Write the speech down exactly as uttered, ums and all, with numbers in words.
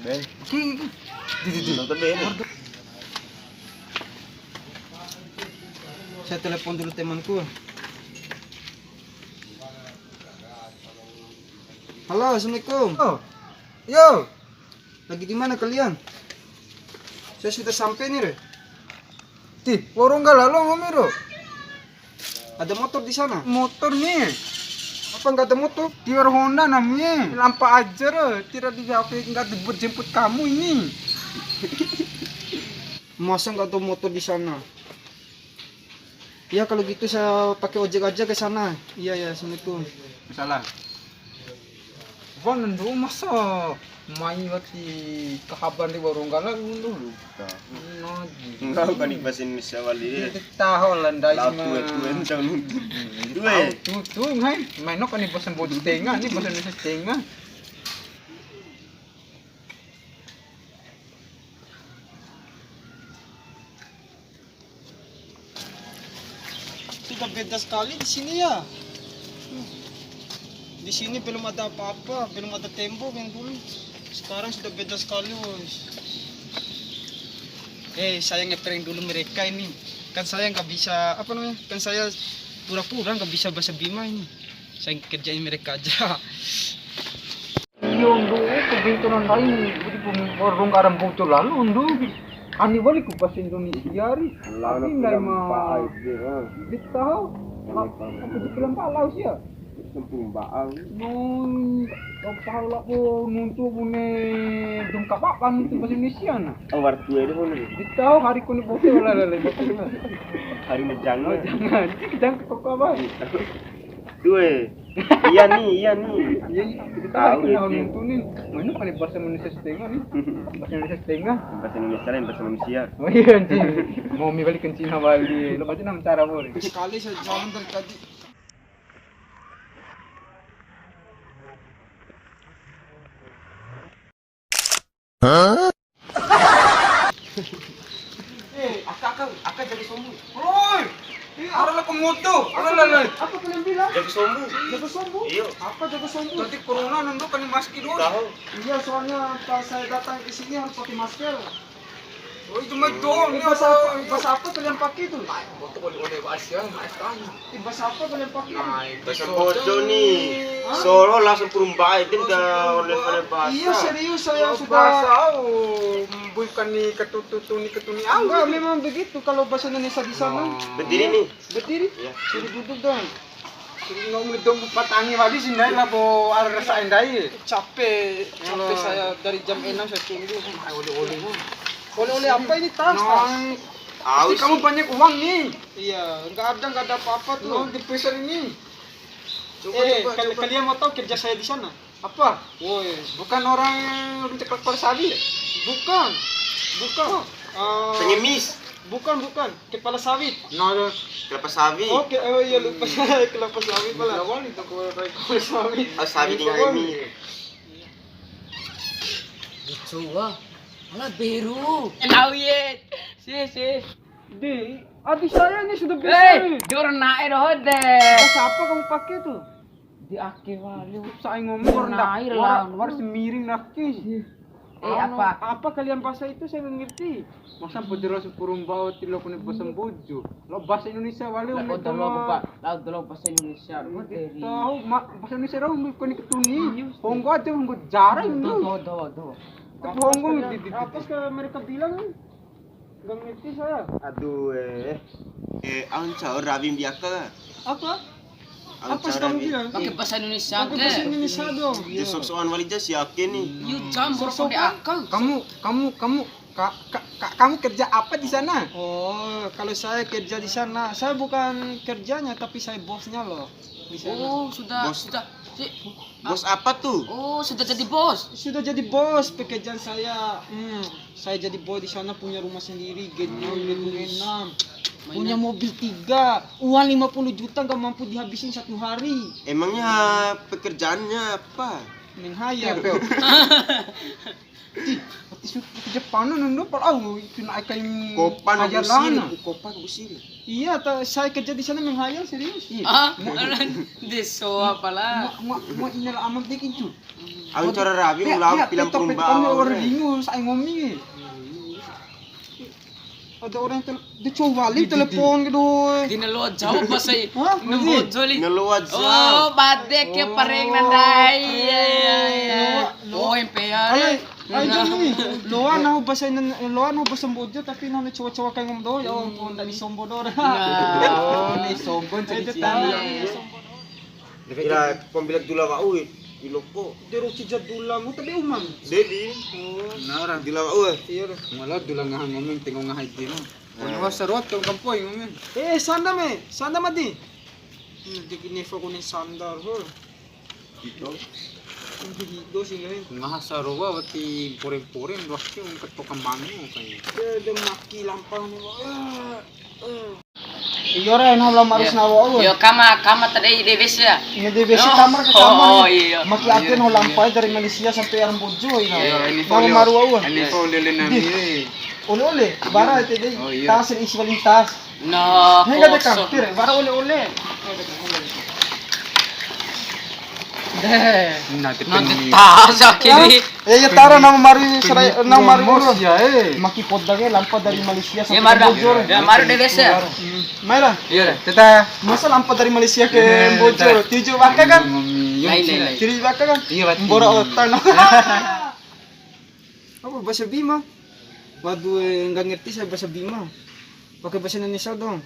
Ki, ki, ki. Di, di, di. Nonton deh. Saya telepon dulu temanku. Halo, assalamualaikum. Oh. Yo. Lagi di mana kalian? Saya sudah sampai nih, Re. Di warung Galalo ngomong, Ro. Ada motor di sana? Motor nih. Apa nggak ada motor? Tiwara Honda namanya. Lampa aja, Ro. Tidak di H P, nggak dijemput kamu ini. Masa nggak ada motor di sana? Ya, kalau gitu saya pakai ojek aja ke sana. Iya, ya, assalamualaikum. Salam. Wan ndu masa mai wati kahaban di warung Galalo ndu. Nah, enggak, bukan di bahasa Indonesia wali. Tahu lah, ndai. Lau ma. Tue, tue, ncau nuntu. Tue. Tahu, tu, tu, hai. Main no kan di bahasa Mbojo setengah, ini bahasa Indonesia setengah. Sudah beda sekali di sini ya. Di sini belum ada apa-apa, belum ada tembok yang dulu. Sekarang sudah beda sekali, bos. Eh, saya ngeprank dulu mereka ini. Kan saya nggak bisa, apa namanya? Kan saya pura-pura nggak bisa bahasa Bima ini. Saya kerjain mereka aja. Iyo, ndu, ke pintu nan lain, jadi pem-, warung garam bocor lalu, ndu. Ani wali ku bahasa Indonesia, ri. Lalu. Tapi ndai ma. Di tahu. Aku di film Pak Laus ya. Sempurna. Nun, kau tahu lah, oh, nuntu bune dum kapapa nuntu bahasa Indonesia, nah. Oh, wartu ya, dia pun. Di tahu hari kuni bocor lah, lah, lah. Hari mejang. Oh, jangan. Jangan ke toko apa? Due. Iya nih, iya nih. Iya, iya. Kita tahu hari kena itu. Nonton nih. Mana pakai bahasa Indonesia setengah nih. Bahasa Indonesia setengah. Bahasa Indonesia lain, bahasa manusia. Oh iya, anjing. Mau mi balik ke Cina balik. Lo pasti nama cara, Bor. Sekali saya jalan dari tadi. Eh, aka, aka, aka jaga sombu. Oi, ini arah lah komodo. Arah lah, lah. Apa kalian bilang? Jaga sombu. Jaga sombu? Iya. Apa jaga sombu? Nanti corona nunduk kena masker dulu. Tahu. Iya, soalnya pas saya datang ke sini harus pakai masker. Oh, itu mah dong. Eh, bahasa apa, bahasa apa kalian pakai itu? Waktu boleh-boleh bahasa yang naik tanya. Bahasa apa kalian pakai? Bahasa Bojo nih. Hah? Solo langsung perumbai, tim dah oleh pada bahasa. Iya, serius, saya sudah. Bahasa au, bukan nih ketutu ni ketuni au. Enggak, memang begitu kalau bahasa Indonesia di sana. Berdiri nih. Berdiri? Iya. Suruh duduk dong. Suruh ngomong dong, patangi wali sih, ndai lah, bo, ada rasa ndai. Capek, capek saya dari jam enam saya tunggu. Oleh-oleh. Oleh-oleh apa ini, tas, tas? Nanti kamu banyak uang nih. Iya, nggak ada, nggak ada apa-apa tuh. Uang dipesan ini. Coba, eh, coba, kal-, coba. Kalian mau tahu kerja saya di sana? Apa? Woi, bukan orang rujak kepala sawi ya? Bukan. Bukan. Eh, pengemis. Bukan, bukan. Kepala sawit. No, no. Kelapa sawit. Oke, oh iya, lupa. Kelapa sawit pala. Lawan itu kepala sawit. Oh, sawi di ngami. Dicua. Malah beru. Enau ye. Si, si. Di, adik saya ini sudah besar. Eh, jor nae doho de. Bahasa apa kamu pakai tuh? Di ake wali. Saya ngomong rendah. Nae lah. War semiring nakis. Eh, apa? Apa kalian bahasa itu saya nggak ngerti. Masa bojo langsung kurung bawa tilo kone bahasa Bojo. Lo bahasa Indonesia wali. Lah, udah lo, Pak. Lah, udah lo bahasa Indonesia. Lo dari. Tahu, ma-, bahasa Indonesia lo kone ketuni. Iya, Ustaz. Honggo aja, honggo jarang. Tuh, tuh, tuh, tuh. Tapi honggo di, di, di. Apa sih mereka bilang? Nggak ngerti saya. Aduh, eh. Eh, au ncau rawi mbei aka. Apa? Apa sih kamu bilang? Pakai bahasa Indonesia. Pakai bahasa Indonesia dong. Iya. Sok-sokan wali ja si ake nih. Yu jam sok-sokan. Kamu, kamu, kamu, ka-, ka-, ka-, kamu kerja apa di sana? Oh, kalau saya kerja di sana, saya bukan kerjanya, tapi saya bosnya loh. Di sana. Oh, sudah, sudah. Si, bos apa tuh? Oh, sudah jadi bos? Sudah jadi bos. Pekerjaan saya, hmm, saya jadi bos di sana, punya rumah sendiri, gedung, gedung enam. Punya mobil tiga. Uang lima puluh juta nggak mampu dihabisin satu hari. Emangnya pekerjaannya apa? Main hayal. Ngepel. Ih, ati su ke Jepang no ndo pal au itu na kai Kopan hajar usiri, lana. Kopan usiri. Iya, ta, saya kerja di sana menghayal serius. Iya. Ah, deso apalah. Mau, mau, mau inal aman bikin tu. Au cara rabi ulau pilam perumba. Orang ringu saya ngomi. Ada orang tel-, dia coba li telepon gitu. Di na loa jauh bahasa i-, hah? Na Mbojo li. Na loa jauh. Oh, bade ke pareng na ndai. Iya, iya, iya. Loa, loa. Oh, M P R. Ale, ayo ni. Loa nahu bahasa Indo-, loa nahu bahasa Mbojo tapi nahu coba-coba kayak ngomong doho, ya ampun, tadi sombo doho. Nah. Oh, ni sombo jadi cian. Ira pambila dula wa'u, di loko. De roci ja dula, mu tabe umam. Dedi. Oh. Nah, ora. Dula wa'u. Iya, ora. Ngala dula ngaha ngomong, tengok ngaha ide, no. Nah. Ono wasa roto, kampoi ngomong. Eh, sanda me, sanda mati. Hmm, diki nefa kone sandar, ho. Gitu. Gitu sih, kan. Ngaha sarowa wati pore-pore, wati ketok mangu, kayaknya. Ya, de maki lampang ni, wa'u. Eh, eh. Iyo re, nahu lao maru sanawa wa'u. Iyo, kama, kama tadei de wese ya. Ini de wese kamar ke kamar. Oh, iyo. Maki ade nahu lampa dari Malaysia sampai ara Mbojo ini. Iyo, ini nahu maru wa'u. Ini folio lele nami. Oleh-oleh, bara ede dei. Oh, iyo. Tas isi paling tas. Nah, hengga de kosong. Kampir, bara oleh-oleh. Deh. Nah, nanti tas akhirnya. Ya, ya, tara nama maru serai, nama maru ngomos ya, eh. Maki poda ke lampa dari Malaysia sampai ke Mbojo. Ya, maru de wese. Mai ra. Iya, teta. Masa lampa dari Malaysia ke Mbojo? Tiju waka kan? Lain, lain, lain. Tiju waka kan? Iya, wati. Mbora otan. Apa bahasa Bima? Waduh, eh, nggak ngerti saya bahasa Bima. Pakai bahasa Indonesia dong.